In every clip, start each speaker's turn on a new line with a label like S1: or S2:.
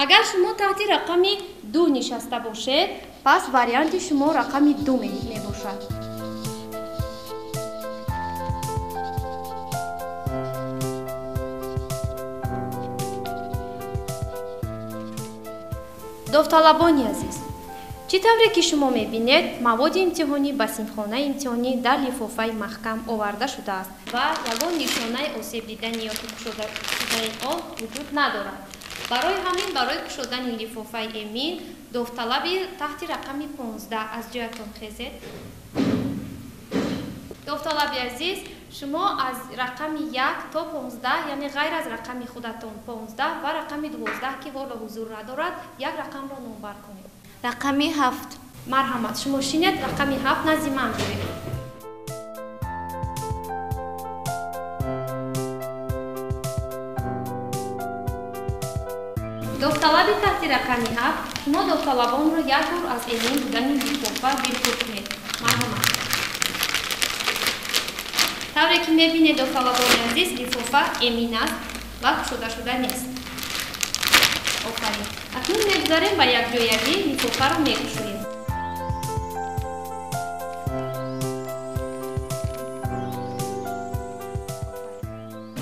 S1: Агар шумо таҳти рақами 2 нишаста бошед, пас варианти шумо рақами 2 мебошад. Довталабони азиз, чӣ тавре ки шумо мебинед, маводи имтиҳонӣ ба синфхонаи имтиҳонӣ дар лифофаи маҳкам оварда шудааст ва ягон нишонаи осеб дидани ё кушода шудани он вуҷуд надорад. Барои ҳамин, барои кушодани лифофаи эмин, довталаби таҳти рақами 15 аз ҷоятон хезед. Довталаби азиз, шумо аз рақами 1 то 15, яъне ғайр аз рақами худатон 15 ва рақами 12, ки ҳоло ҳузур надорад, як рақамро номбар кунед.
S2: Рақами 7.
S1: Марҳамат, шумо шинед, рақами 7 назди ман биёед. Довталаби таҳти рақами 7, шумо довталабонро як бор аз эмин будани лифофа дилпур кунед. Марҳамат. Тавре ки мебинед, довталабони азиз, лифофа эмин аст ва кушодашуда нест. Офарин. Акнун мегузарем ба якҷоягӣ лифофаро мекушоем.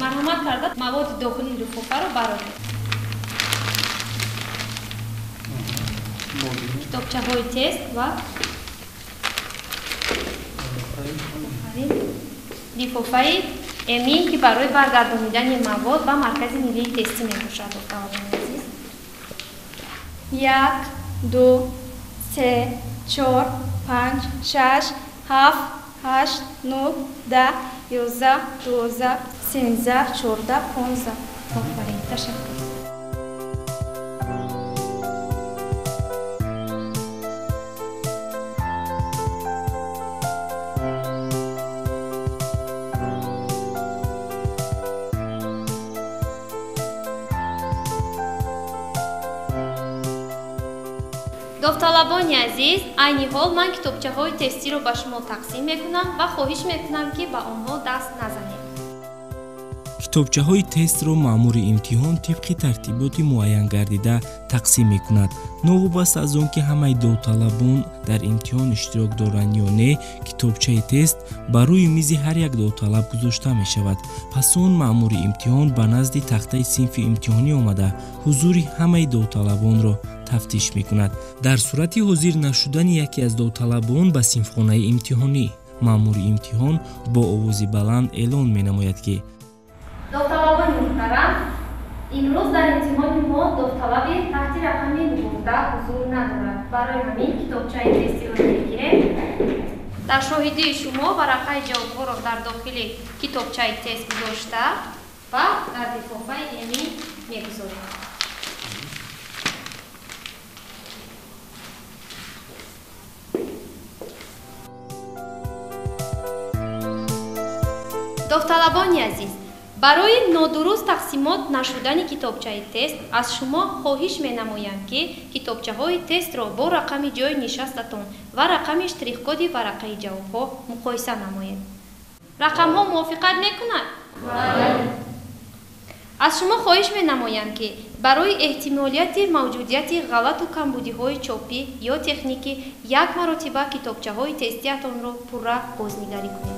S1: Марҳамат карда маводи дохили лифофаро бароред. Китобчаҳои тест ва лифофаи эмин, ки барои баргардонидани мавод ба Маркази миллии тестӣ мебошад. Довталабони азиз,
S2: 1, 2, 3, 4, 5, 6, 7, 8, 9, 10, 11, 12, 13, 14, 15.
S1: Офарин, ташаккур. Довталабони азиз, айни ҳол ман китобчаҳои тестиро ба шумо тақсим мекунам ва хоҳиш мекунам, ки ба онҳо даст назанед.
S3: Китобчаҳои тестро маъмури имтиҳон тибқи тартиботи муайянгардида тақсим мекунад. Новобаста аз он ки ҳамаи довталабон дар имтиҳон иштирок доранд ё не, китобчаи тест ба рӯи мизи ҳар як довталаб гузошта мешавад. Пас он маъмури имтиҳон ба назди тахтаи синфи имтиҳонӣ омада, ҳузури ҳамаи довталабонро тафтиш мекунад. Дар сурати ҳозир нашудани яке аз довталабон ба синфхонаи имтиҳонӣ, маъмури имтиҳон бо овози баланд эълон менамояд, ки
S1: довталабони муҳтарам, имрӯз дар имтиҳони мо довталаби таҳти рақами 12 ҳузур надорад. Барои ҳамин китобчаи тестиро мегирем. Дар шоҳидии шумо варақаи ҷавобҳоро дар дохили китобчаи тест гузошта ва дар лифофаи эмин мегузорем. Довталабони азиз, барои нодуруст тақсимот нашудани китобчаи тест аз шумо хоҳиш менамоям, ки китобчаҳои тестро бо рақами ҷойи нишастатон ва рақами штрихкоди варақаи ҷавобҳо муқоиса намоед. Рақамҳо мувофиқат мекунад? Аз шумо хоҳиш менамоям, ки барои эҳтимолияти мавҷудияти ғалату камбудиҳои чопӣ ё техникӣ як маротиба китобчаҳои тестиатонро пурра бознигарӣ кунед.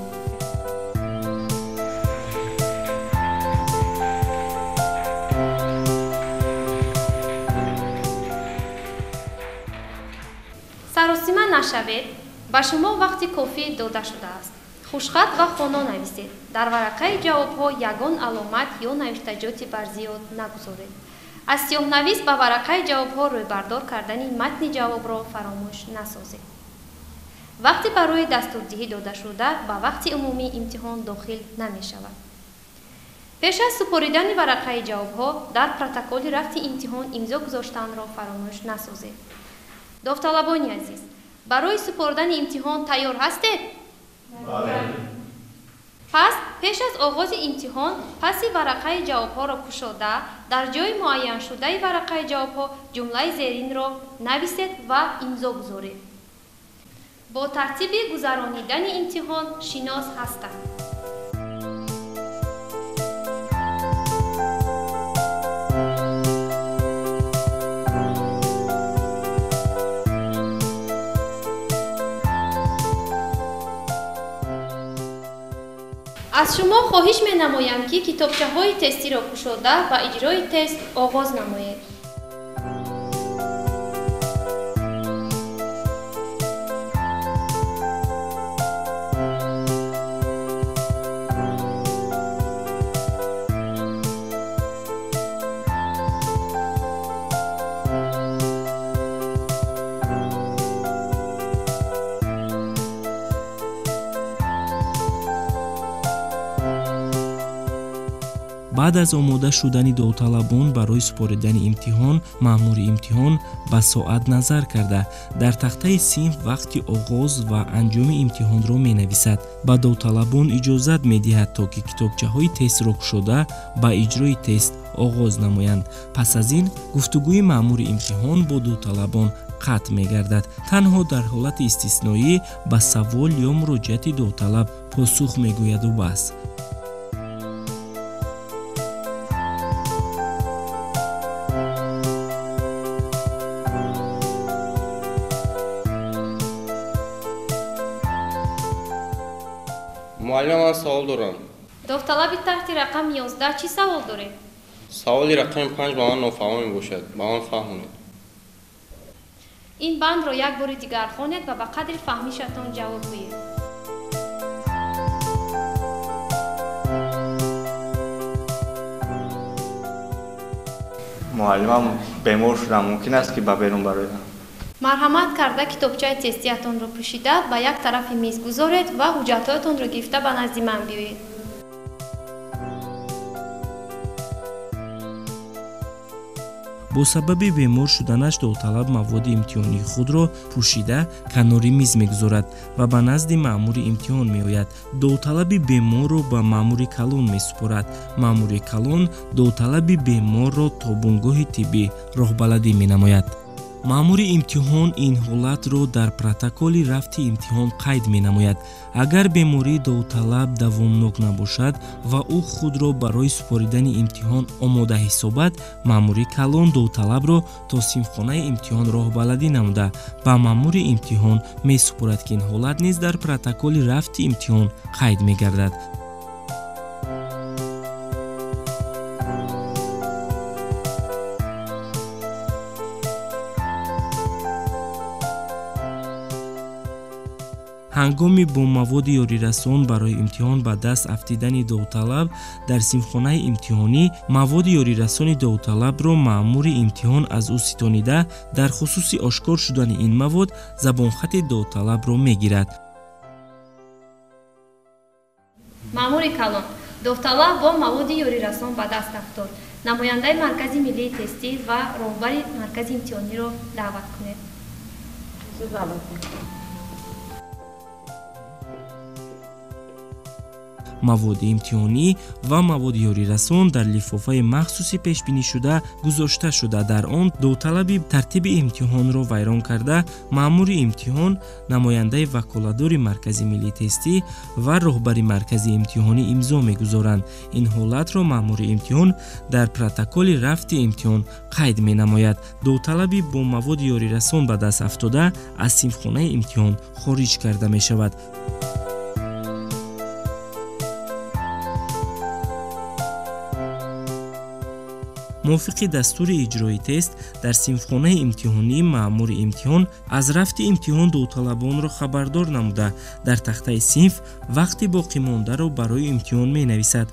S1: Саросима нашавед, ба шумо вақти кофӣ дода шудааст. Хушхат ва хоно нависед. Дар варақаи ҷавобҳо ягон аломат ё навиштаҷоти барзиёд нагузоред. Аз сиёҳнавис ба варақаи ҷавобҳо рӯйбардор кардани матни ҷавобро фаромӯш насозед. Вақти барои дастурдиҳӣ додашуда ба вақти умумии имтиҳон дохил намешавад. Пеш аз супоридани варақаи ҷавобҳо дар протоколи рафти имтиҳон имзо гузоштанро фаромӯш насозед. Довталабони азиз, барои супоридани имтиҳон тайёр ҳастед?
S4: Бале.
S1: Пас пеш аз оғози имтиҳон паси варақаи ҷавобҳоро кушода, дар ҷои муайяншудаи варақаи ҷавобҳо ҷумлаи зеринро нависед ва имзо гузоред. Бо тартиби гузаронидани имтиҳон шинос ҳастам. Аз шумо хоҳиш менамоям, ки китобчаҳои тестиро кушода ба иҷрои тест оғоз намоед.
S3: Баъд аз омода шудани довталабон барои супоридани имтиҳон, маъмури имтиҳон ба соат назар карда, дар тахтаи синф вақти оғоз ва анҷоми имтиҳонро менависад. Ба довталабон иҷозат медиҳад, то ки китобчаҳои тестро кушода ба иҷрои тест оғоз намоянд. Пас аз ин гуфтугӯи маъмури имтиҳон бо довталабон қатъ мегардад. Танҳо дар ҳолати истисноӣ ба савол ё муроҷиати довталаб посух мегӯяду бас.
S4: Муаллима, ман савол дорам.
S1: Довталаби таҳти рақами 11 чӣ савол доред?
S4: Саволи рақами 5 ба ман нофаҳмо мебошад. Ба ман фаҳмонед.
S1: Ин бандро як бори дигар хонед ва ба қадри фаҳмишатон ҷавоб гӯед.
S5: Муаллимам, бемор шудам, мумкин аст ки ба берун бароям?
S1: Марҳамат карда китобчаи тестиятонро пӯшида ба як тарафи миз гузоред ва ҳуҷҷатҳоятонро гирифта ба назди ман биёед.
S3: Бо сабаби бемор шуданаш довталаб маводи имтиҳонии худро пӯшида канори миз мегузорад ва ба назди маъмури имтиҳон меояд. Довталаби беморро ба маъмури калон месупорад. Маъмури калон довталаби беморро то бунгоҳи тиббӣ роҳбаладӣ менамояд. Маъмури имтиҳон ин ҳолатро дар протоколи рафти имтиҳон қайд менамояд. Агар бемории довталаб давомнок набошад ва ӯ худро барои супоридани имтиҳон омода ҳисобад, маъмури калон довталабро то синфхонаи имтиҳон роҳбаладӣ намуда ба маъмури имтиҳон месупорад, ки ин ҳолат низ дар протоколи рафти имтиҳон қайд мегардад. Ҳангоми бо маводи ёрирасон барои имтиҳон ба даст афтидани довталаб дар синфхонаи имтиҳонӣ, маводи ёрирасони довталабро маъмури имтиҳон аз ӯ ситонида, дар хусуси ошкор шудани ин мавод забонхати довталабро мегирад.
S1: Маъмури калон, довталаб бо маводи ёрирасон ба даст афтод. Намояндаи Маркази миллии тестӣ ва роҳбари маркази имтиҳониро даъват кунед.
S3: Маводи имтиҳонӣ ва маводи ёрирасон дар лифофаи махсуси пешбинишуда гузошта шуда, дар он довталаби тартиби имтиҳонро вайрон карда, маъмури имтиҳон, намояндаи ваколадори Маркази миллии тестӣ ва роҳбари маркази имтиҳонӣ имзо мегузоранд. Ин ҳолатро маъмури имтиҳон дар протоколи рафти имтиҳон қайд менамояд. Довталаби бо маводи ёрирасон ба даст афтода аз синфхонаи имтиҳон хориҷ карда мешавад. Мувофиқи дастури иҷрои тест дар синфхонаи имтиҳонӣ маъмури имтиҳон аз рафти имтиҳон довталабонро хабардор намуда, дар тахтаи синф вақти боқимондаро барои имтиҳон менависад.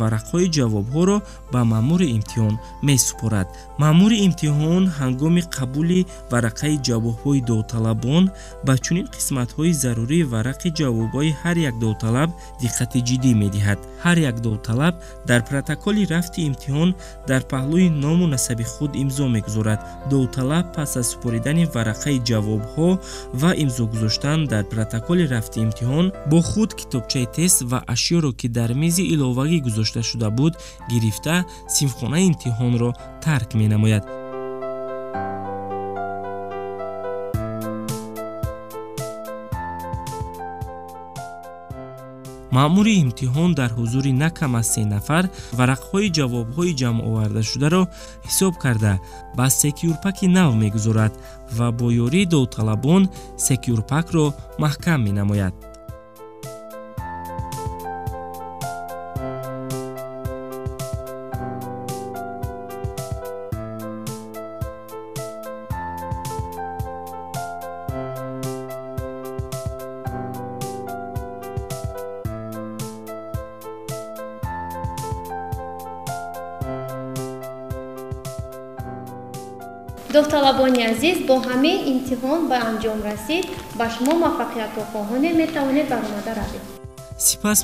S3: Варақҳои ҷавобҳоро ба маъмури имтиҳон месупорад. Маъмури имтиҳон ҳангоми қабули варақаи ҷавобҳои довталабон ба чунин қисматҳои зарурии варақи ҷавобҳои ҳар як довталаб диққати ҷиддӣ медиҳад. Ҳар як довталаб дар протоколи рафти имтиҳон дар паҳлӯи ному насаби худ имзо мегузорад. Довталаб пас аз супоридани варақаи ҷавобҳо ва имзо гузоштан дар протоколи рафти имтиҳон бо худ китобчаи тест ва ашёро, ки дар мизи иловагӣ гузошта шуда буд, гирифта синфхонаи имтиҳонро тарк менамояд. Маъмури имтиҳон дар ҳузури на кам аз 3 нафар варақҳои ҷавобҳои ҷамъовардашударо ҳисоб карда ба секюрпаки нав мегузорад ва бо ёрии довталабон секюрпакро маҳкам менамояд.
S1: Довталабони азиз, бо ҳамин имтиҳон ба анҷом расид. Ба шумо муваффақиятҳо хоҳонем, метавонед баромада равед.
S3: Сипас.